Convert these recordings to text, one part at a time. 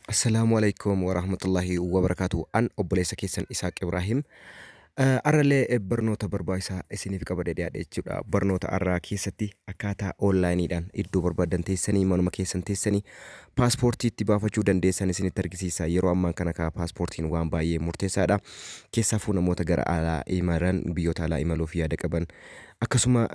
Assalaamu alaikum warahmatullahi wabarakaatu. An obboleessa keessan Isaaq Ibraahim. Arrallee barnoota barbaachisaa isiniif qabadee dhiyaadhe jechuudha. Barnoota arraa keessatti akkaataa onlaayiniidhaan iddoo barbaadan teessanii, manuma keessan teessanii paaspoortii itti baafachuu dandeessan isinitti argisiisa. Yeroo ammaan kana kaa paaspoortiin waan baay'ee murteessaadha. Keessaafuu namoota gara alaa imalan, biyyoota alaa imaluuf yaada qaban, akkasuma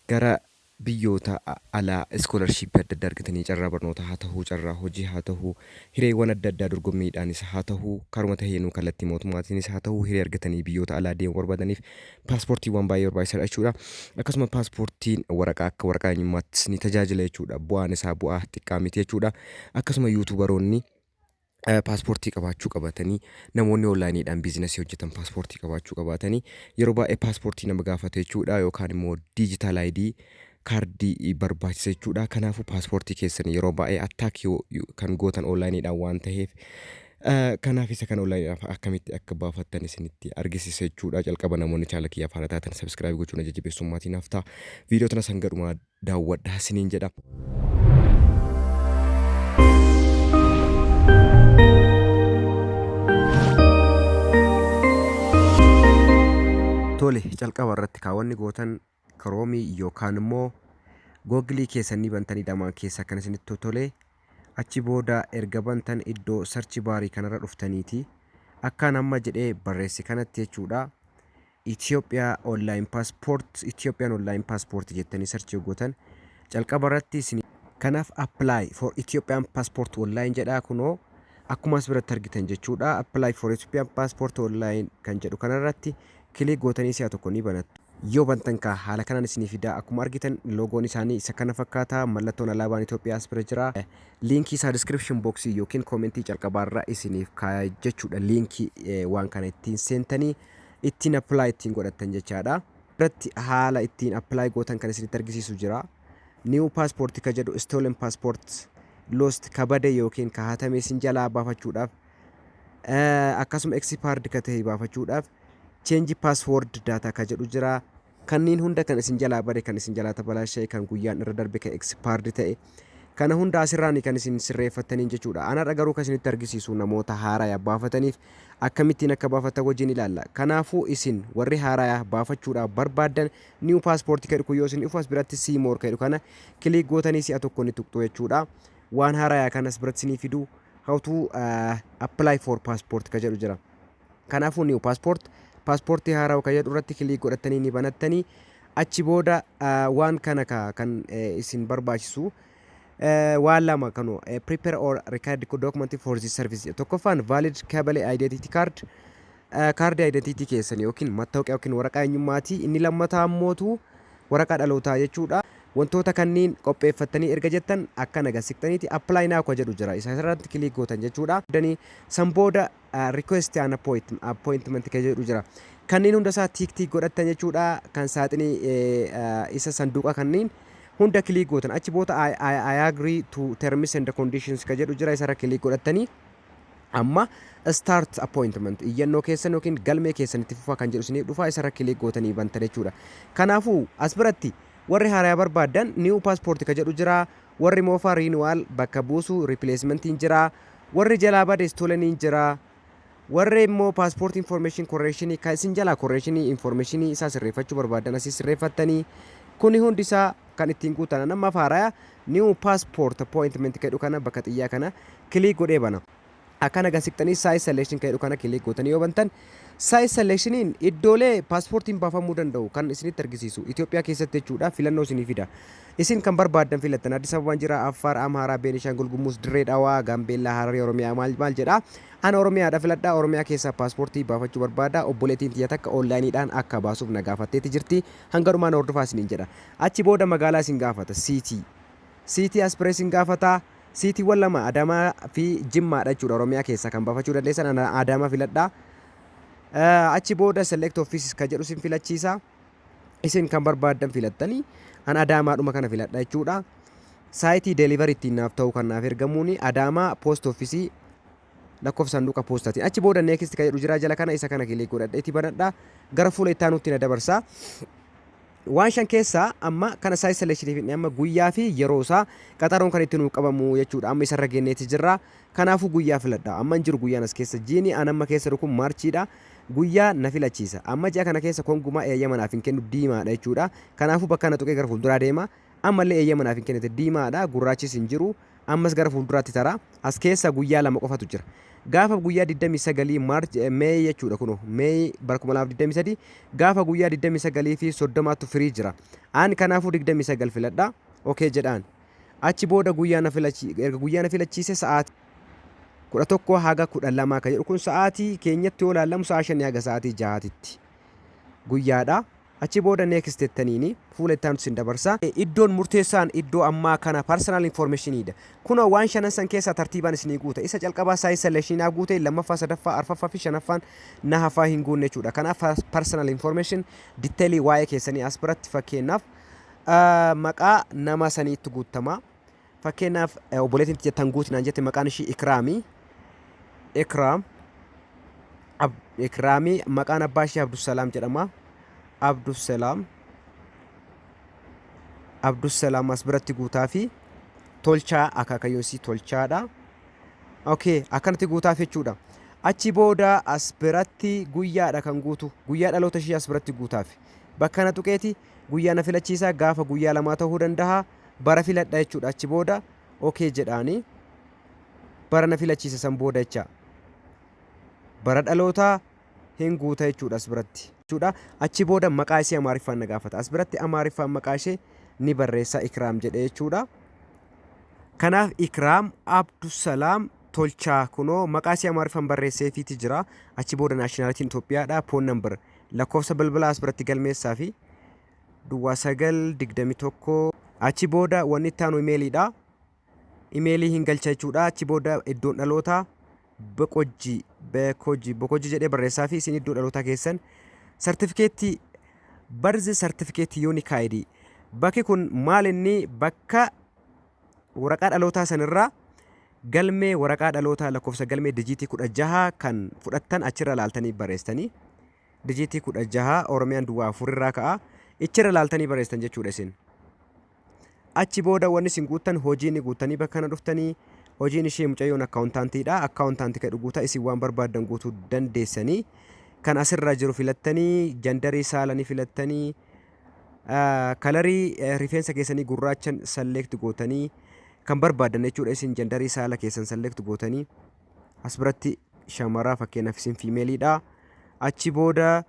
gara biyyoota alaa iskoolarshiippii adda addaa argatanii, carraa barnootaa haa ta'uu, carraa hojii haa ta'uu, hireewwan adda addaa dorgommiidhaanis haa ta'uu, karuma taheenuu kallattii mootummaatiinis haa ta'uu, hiree argatanii biyyoota alaa deemuu barbaadaniif paaspoortiiwwan baay'ee barbaachisaadha jechuudha. Akkasuma paaspoortiin waraqaa akka waraqaa eenyummaattis ni tajaajila jechuudha. Bu'aan isaa bu'aa xiqqaa miti jechuudha. Akkasuma yuutuubaroonni paaspoortii qabaachuu qabatanii, namoonni onlaayiniidhaan biizinasii hojjetan paaspoortii qabaachuu qabaatanii, yeroo baay'ee paaspoortii nama gaafatu jechuudha, yookaan immoo diijitaal ID kaardii barbaachisa jechuudha. Kanaafuu paaspoortii keessan yeroo baay'ee attaak kan gootan onlaayiniidhaan waan ta'eef, kanaaf isa kana onlaayiniidhaan akkamitti akka baafattan isinitti argisiisa jechuudha. Jalqaba namoonni chaanala kiyyaaf haala taatan sabiskiraayib gochuun jajjabeessummaa naaf ta'a. Viidiyoo tana san gadhumaa daawwadhaa isiniin jedha. Tole, calqaba irratti kaawwanni gootan Kiroomii yookaan immoo Googilii keessan ni bantanii, lamaan keessaa kan isinitti tole. Achi booda erga bantan iddoo sarchi baarii kanarra dhuftaniiti akkaan amma jedhee barreesse kanatti jechuudha. Ethiopia online passport, Ethiopian online passport jettanii search yoo gootan calqaba irratti isin kanaaf apply for Ethiopian passport online jedha. Kunoo akkuma as biratti argitan jechuudha. Apply for Ethiopian passport online kan jedhu kanarratti click gootanii si'a tokko ni banattu. Yoo bantan kaa haala kanaan isinii fidaa. Akkuma argitan loogoon isaanii isa kana fakkaata. Mallattoon alaabaan Itoophiyaa as bira jira. Liinkii isaa description box yookiin koomentii calqabaarra isiniif kaaya jechuudha. Liinkii waan kana ittiin seentanii ittiin apply ittiin godhattan jechaadha. Irratti haala ittiin apply gootan kan isinitti argisiisu jira. New passport ka jedhu, stolen passport, lost ka bade yookiin ka hatame isin jalaa baafachuudhaaf, akkasuma expired ka ta'e baafachuudhaaf, change password data ka jedhu jira. Kanneen hunda kan isin jalaa bade, kan isin jalaa tabalaasha'e, kan guyyaan irra darbe, kan expired ta'e, kana hunda asirraani kan isin sirreeffattaniin jechuudha. Anarra garuu kan isinitti argisiisu namoota haaraya baafataniif akkamittiin akka baafatan wajjin ilaalla. Kanaafuu isin warri haaraya baafachuudhaaf barbaaddan new passport jedhu kun yoo isin dhufu, as biratti see more jedhu kana click gootanii si'a tokko ni tuqxu jechuudha. Waan haaraya kanas biratti isinii fidu, how to apply for passport ka jedhu jira. Kanaafuu new passport, paaspoortii haarawaa ka jedhu irratti click godhatanii ni banattanii. Achi booda waan kana kan isin barbaachisu waan lama kanu, prepare or required document for this service. Tokkoffaan valid kebele identity card, kaardii identity keessan yookiin mattawqaa yookiin waraqaa eenyummaati. Inni lammataa ammootu waraqaa dhalootaa jechuudha. Wantoota kanneen qopheeffattanii erga jettan, akkana gasiqxaniiti apply now ka jedhu jira, isa irratti click gootan jechuudha. San booda request an appointment ka jedhu jira. Kanneen hunda isaa tick tick godhattan jechuudha. Kan saaxinii isa sanduuqa kanneen hunda click gootan. Achi booda I agree to terms and conditions ka jedhu jira, isarra click godhattanii amma start appointment, iyyannoo keessan yookiin galmee keessan itti fufaa kan jedhu isiniif dhufa, isarra click gootanii bantan jechuudha. Kanaafuu as biratti warri haaraa barbaaddan new passport ka jedhu jira, warri moofaa renewal bakka buusu replacementiin jira, warri jalaa bade stoleniin jira, warri immoo passport information correction kan isin jalaa correction information isaa sirreeffachuu barbaadan asii sirreeffattanii, kuni hundi isaa kan ittiin guutan. Amma haaraya new passport appointment jedhu kana bakka xiyyaa kana click godhee bana. Akkana gasiqxanii site selection jedhu kana click gootanii yoo bantan, site selectioniin iddoolee paaspoortiin baafamuu danda'u kan isinitti argisiisu Itoophiyaa keessatti jechuudha. Filannoo isinii fida. Isin kan barbaaddan filattan. Addis Ababaan jira, Affaar, Amaaraa, Beenishaangul Gumuz, Dirree Dhawaa, Gaambeellaa, Hararii, Oromiyaa maal maal jedha. Ana Oromiyaadha filadha. Oromiyaa keessaa paaspoortii baafachuu barbaada. Obboleettiin tiyya takka onlaayiniidhaan akka baasuuf na gaafatteeti jirti. Hanga dhumaan hordofaa isiniin jedha. Achi booda magaalaa isin gaafata. City, city as bira isin gaafata. Citywwan lama, Adaamaa fi Jimmaadha jechuudha. Oromiyaa keessaa kan baafachuu dandeessan ana Adaamaa filadha. Achi booda select offices ka jedhu isin filachiisa. Isin kan barbaaddan filattanii an Adaamaadhuma kana filadha jechuudha. Siteii delivery ittiin naaf ta'u kan naaf ergamuuni Adaamaa post office lakkoofsa sanduuqa poostaatiin. Achi booda next ka jedhu jira jala kana, isa kana click godhadheeti banadha. Gara fuula itti aanutti na dabarsa. Waan shan keessaa amma kana size selection fidne, amma guyyaa fi yeroo isaa qaxaroon kan itti nuu qabamu jechuudha. Amma isarra geenneeti jirra. Kanaafuu guyyaa filadha. Amma hin jiru guyyaan as keessa. Jiini an amma keessa jiru kun Marchiidha. Guyyaa na filachiisa. Amma ji'a kana keessa kongumaa eeyyama naaf hin kennu, diimaadha jechuudha. Kanaafuu bakka kana tuqee gara fuulduraa deema. Ammallee eeyyama naaf hin kennite, diimaadha, gurraachis hin jiru. Ammas gara fuulduraatti tara. As keessa guyyaa 2 qofatu jira. Gaafa guyyaa 29 March, May jechuudha, kunoo May bara 2023 gaafa guyyaa 29 fi 30tu firii jira. An kanaafuu 29 filadha. Okay jedhaan. Achi booda guyyaa na filachi, erga guyyaa na filachiise sa'aatii 11 haga 12 kan jedhu kun sa'aatii keenyatti yoo ilaallamu sa'a 5 haga sa'aatii 6tti guyyaadha. Achi booda next jettaniini fuula itti aantu isin dabarsa. Iddoon murteessaan iddoo ammaa kana personal informationidha. Kunoo waan shanan san keessaa tartiibaan isinii guuta. Isa calqabaa size selection naa guute, lammaffaa, sadaffaa, arfaffaa fi shanaffaan na hafaa hin guunne jechuudha. Kanaaf personal information detailii waa'ee keessanii as biratti fakkeenyaaf maqaa nama saniitti guuttama. Fakkeenyaaf obboleettiin jettan guuti naan jette, maqaan ishii Ikraami. Ikraam. Ikraamii, maqaan abbaa ishee Abdussalaam jedhama. Abdussalaam. Abdussalaam as biratti guutaa fi Tolchaa, akaakayyuun isii Tolchaadha. Okay, akkanatti guutaaf jechuudha. Achi booda as biratti guyyaadha kan guutu. Guyyaa dhaloota ishii as biratti guutaaf. Bakka kana tuqeeti guyyaa na filachiisa, gaafa guyyaa lamaa ta'uu danda'a. Bara filadha jechuudha. Achi booda okay jedhaani. Bara na filachiisa san booda jecha. Bara dhalootaa hin guuta jechuudha as biratti. Jechuudha. Achi booda maqaa ishee Amaariffaan na gaafata. As biratti Amaariffaan maqaa ishee ni barreessa, Ikraam jedhee jechuudha. Kanaaf Ikraam Abdusalaam Tolchaa kunoo maqaa ishee Amaariffaan barreesseefiiti jira. Achi booda nationalityn Itoophiyaadha. Phone number, lakkoofsa bilbilaa as biratti galmeessaa fi 0921. Achi booda wanni itti aanu imeeliidha. Imeelii hin galcha jechuudha. Achi booda iddoon dhalootaa Boqojjii, Boqojjii, Boqojjii jedhee barreessaa fi isin iddoo dhalootaa keessan sartifikeettii birth certificate unique ID. Bakki kun maal inni bakka waraqaa dhalootaa sanirraa galmee waraqaa dhalootaa lakkoofsa galmee dijiitii 16 kan fudhattan achirra laaltanii barreessitanii, dijiitii 16, Oromiyaan 04 irraa ka'a, ichirra laaltanii barreessitan jechuudha isin. Achi booda wanni isin guuttan hojii ni guuttanii bakka kana dhuftanii, hojiin ishee mucayyoon accountantiidha. Accountant kan guutaa, isin waan barbaaddan guutuu dandeessanii. Kan asirra jiru filattanii, genderii saala ni filattanii, colorii rifeensa keessanii gurraachan select gootanii, kan barbaaddan jechuudha, isin genderii saala keessan select gootanii as biratti shamaraa fakkeenyaaf isin femaleiidha. Achi booda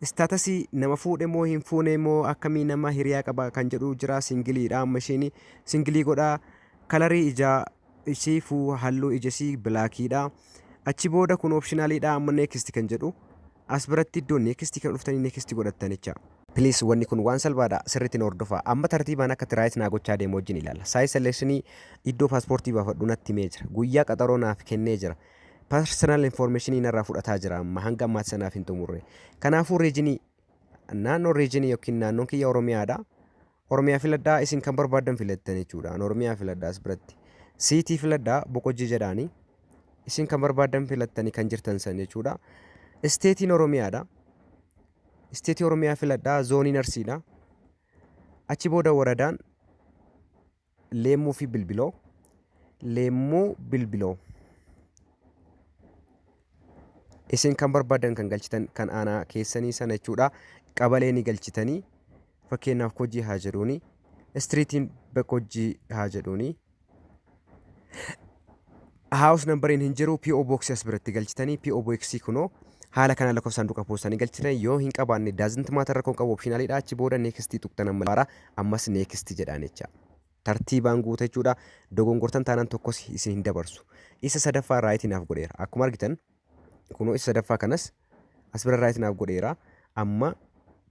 statusii nama fuudhe moo hin fuune moo akkamii, nama hiriyaa qaba kan jedhu jira, singleiidha, amma isheen single godhaa. Colorii ijaa ishii fuu halluu ija ishii blackiidha. Achi booda kun optionaliidha, amma next kan jedhu as biratti iddoo next kan dhuftanii next godhattan jecha. Please, wanni kun waan salphaadha, sirriitti hordofaa. Amma tartiibaan akka right naa gochaa deemu wajjin ilaalla. Size selectionii iddoo paaspoortii baafadhu natti himee jira. Guyyaa qaxaroo naaf kennee jira. Personal informationii narraa fudhataa jira, amma hanga ammaatti sanaaf hin xumurre. Kanaafuu regionii, naannoo, regionii yookiin naannoon kiyya Oromiyaadha. Oromiyaa filadhaa, isin kan barbaaddan filattan jechuudha. An Oromiyaa filadhaa as biratti. City filadhaa, Boqojjii jedhaanii. Isin kan barbaaddan filattanii kan jirtan san jechuudha. Stateiin Oromiyaadha. Stateii Oromiyaa filadhaa, zooniin Arsiidha. Achi booda waradaan Leemmuu fi Bilbiloo. Leemmuu Bilbiloo. Isin kan barbaadan kan galchitan kan aanaa keessanii sana jechuudha. Qabalee ni galchitanii, fakkeenyaaf Kojii haa jedhuuni. Streetiin Boqojjii haa jedhuuni. House numberiin hin jiru, PO box as biratti galchitanii, PO box kunoo haala kanaan lakkoofsa saanduqa poostanii galchitanii, yoo hin qabaanne doesn't matter, rakkoon qabu, optionaliidha. Achi booda next tuqxan, amma ammas next jedhaan jecha. Tartiibaan guuta jechuudha. Dogongortan taanaan tokkos isin hin dabarsu. Isa sadaffaa right naaf godheera. Akkuma argitan kunoo isa sadaffaa kanas as bira right naaf godheera. Amma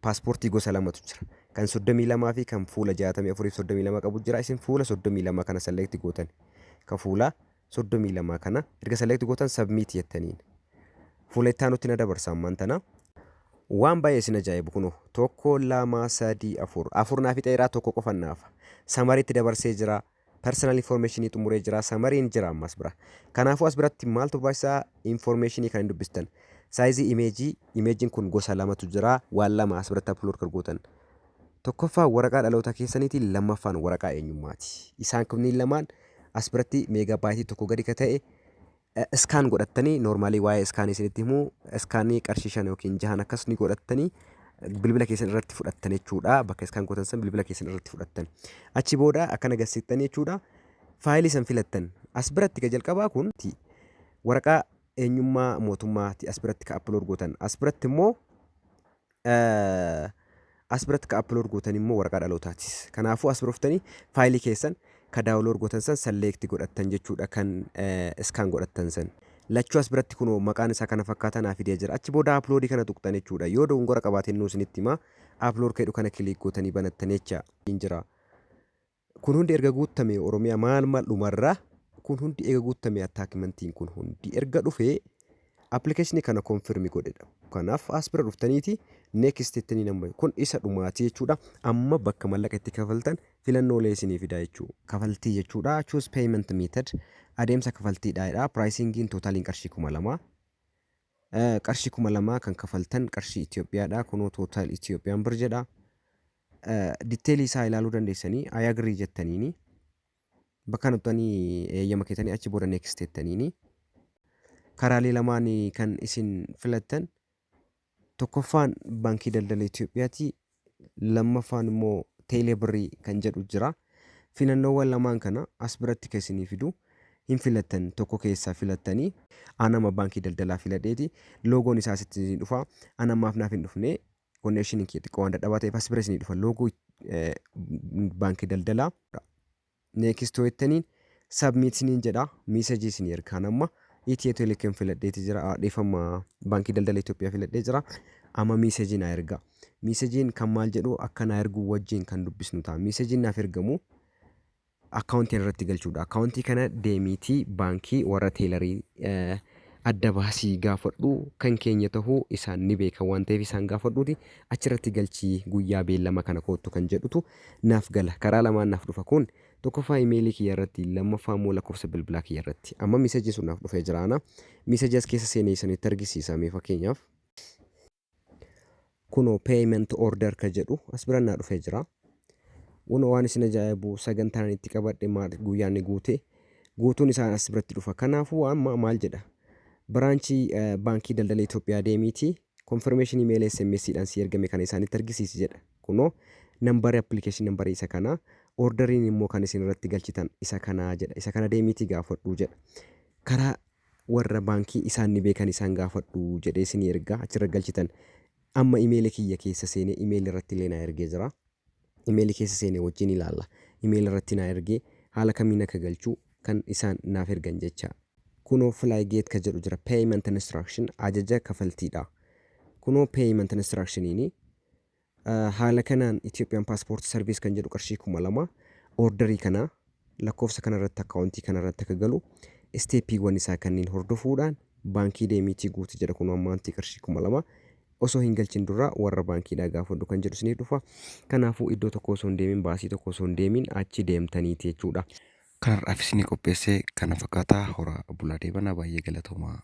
paaspoortii gosa lamatu jira. Kan 32 fi kan fuula 64 fi 32 qabu jira. Isin fuula 32 kana select gootan. Kan fuula 32 kana erga select gootan submit jettaniin. Fuula itti aanutti na dabarsa ammaan tana. Waan baay'ee isin ajaa'ibu kunoo tokko, lama, sadii, afur. Afur naa fixeeraa, tokko qofa naafa. Summaryitti dabarsee jira. Personal informationii xumuree jira. Summaryin jira ammas bira. Kanaafuu as biratti maaltu barbaachisaa? Informationii kan hin dubbistan. Sizeii imageii, imageiin kun gosa lamatu jira. Waan lama as biratti upload kan gootan. Tokkoffaan waraqaa dhaloota keessaniiti, lammaffaan waraqaa eenyummaati. Isaan kunniin lamaan as biratti megabyte 1 gadi ka ta'e scan godhattanii, normally waa'ee scan isinitti himuu, scan qarshii 5 yookiin 6n akkas ni godhattanii bilbila keessan irratti fudhattan jechuudha. Bakka scan gootan san bilbila keessan irratti fudhattan. Achi booda akkana gassittanii jechuudha. Faayilii san filattan. As biratti ka jalqabaa kun waraqaa eenyummaa mootummaati as biratti ka upload gootan. As biratti immoo as biratti ka upload gootan immoo waraqaa dhalootaati. Kanaafuu as bira dhuftanii faayilii keessan ka download gootan san select godhattan jechuudha, kan scan godhattan san. Lachuu as biratti kunoo maqaan isaa kana fakkaataa naa fidee jira. Achi booda upload kana tuqxan jechuudha. Yoo dogongora qabaate innuu isinitti hima. Upload kedhu kana click gootanii banattan jecha jira. Kun hundi erga guutame, Oromiyaa maal maal dhumarraa kun hundi erga guutame, attachmentiin kun hundi erga dhufee, application kana confirm godhedha. Kanaaf as bira dhuftaniiti next jettanii nama kun isa dhumaati jechuudha. Amma bakka mallaqa itti kafaltan filannoolee isinii fida jechuudha. Kafaltii jechuudha. Choose payment method, adeemsa kafaltiidha. Pricingiin totaliin qarshii 2000. Qarshii 2000 kan kafaltan qarshii Itoophiyaadha. Kunoo total Itoophiyaan bir jedha. Detail isaa ilaaluu dandeessanii, I agree jettaniini. Bakka nuttanii eeyyama keetanii, achi booda next jettaniini. Karaalee lamaan kan isin filattan, tokkoffaan Baankii Daldala Itoophiyaati. Lammaffaan immoo teelee kan jedhu jira. Filannoowwan lamaan kana as biratti kan isinii fidu hin filattan, tokko keessaa filattanii. Anama Baankii Daldalaa filadheeti, loogoon isaa asitti isinii dhufa. Anammaaf naaf hin dhufne, connectioniin kee xiqqoo waan dadhabaa ta'eef. As bira isinii dhufa loogoo Baankii Daldalaa. Next jettaniin submit isiniin jedha, message isinii ergaan. Amma Ethio Telecom filadheeti jira, dhiifama, Baankii Daldala Itoophiyaa filadhee jira. Amma message naa erga. Messageiin kan maal jedhu akka naa erguu wajjin kan dubbisnu ta'a. Messageiin naaf ergamu akkaawuntii irratti galchuudha. Akkaawuntii kana deemiitii baankii warra tellerii adda baasii gaafadhu, kan keenya tahuu isaan ni beekan waan ta'eef isaan gaafadhuuti achirratti galchii, guyyaa beellama kana koottu kan jedhutu naaf gala. Karaa lamaan naaf dhufa kun: tokkoffaa imeelii kiyya irratti, lammaffaa immoo lakkoofsa bilbilaa kiyya irratti. Amma message sun naaf dhufee jira. Ana message as keessa seenee isinitti argisiisa. Mee fakkeenyaaf kunoo payment order ka jedhu as bira naa dhufee jira. Kunoo waan isin ajaa'ibu, sagantaan itti qabadhe maal guyyaan ni guute, guutuun isaan as biratti dhufa. Kanaafuu amma maal jedha? Branch Baankii Daldala Itoophiyaa deemiitii confirmation email SMS dhaan si ergame kana isaanitti argisiisi jedha. Kunoo number, application number isa kana, orderiin immoo kan isin irratti galchitan isa kanaa jedha. Isa kana deemiitii gaafadhu jedha. Karaa warra baankii isaan ni beekan isaan gaafadhu jedhee isinii ergaa achirra galchitan. Amma imeelii kiyya keessa seenee imeelii irratti illee naa ergee jira. Imeelii keessa seenee wajjin ilaalla. Imeelii irratti naa ergee haala kamiin akka galchuu kan isaan naaf ergan jecha. Kunoo Flygate ka jedhu jira, payment instruction, ajaja kafaltiidha. Kunoo payment instructioniini haala kanaan Ethiopian Passport Service kan jedhu qarshii 2000 order kana lakkoofsa kanarratti akkaawuntii kanarratti akka galu stepiiwwan isaa kanneen hordofuudhaan baankii deemiitii guuti jedha. Kun ammaantii qarshii 2000 osoo hin galchin dura warra baankiidhaa gaafadhu kan jedhu isiniif dhufa. Kanaafuu iddoo tokko osoo hin deemin, baasii tokko osoo hin deemin achi deemtaniiti jechuudha. Kanarraaf isinii qopheessee kana fakkaataa. Horaa bulaa, deebanaa, baay'ee galatoomaa.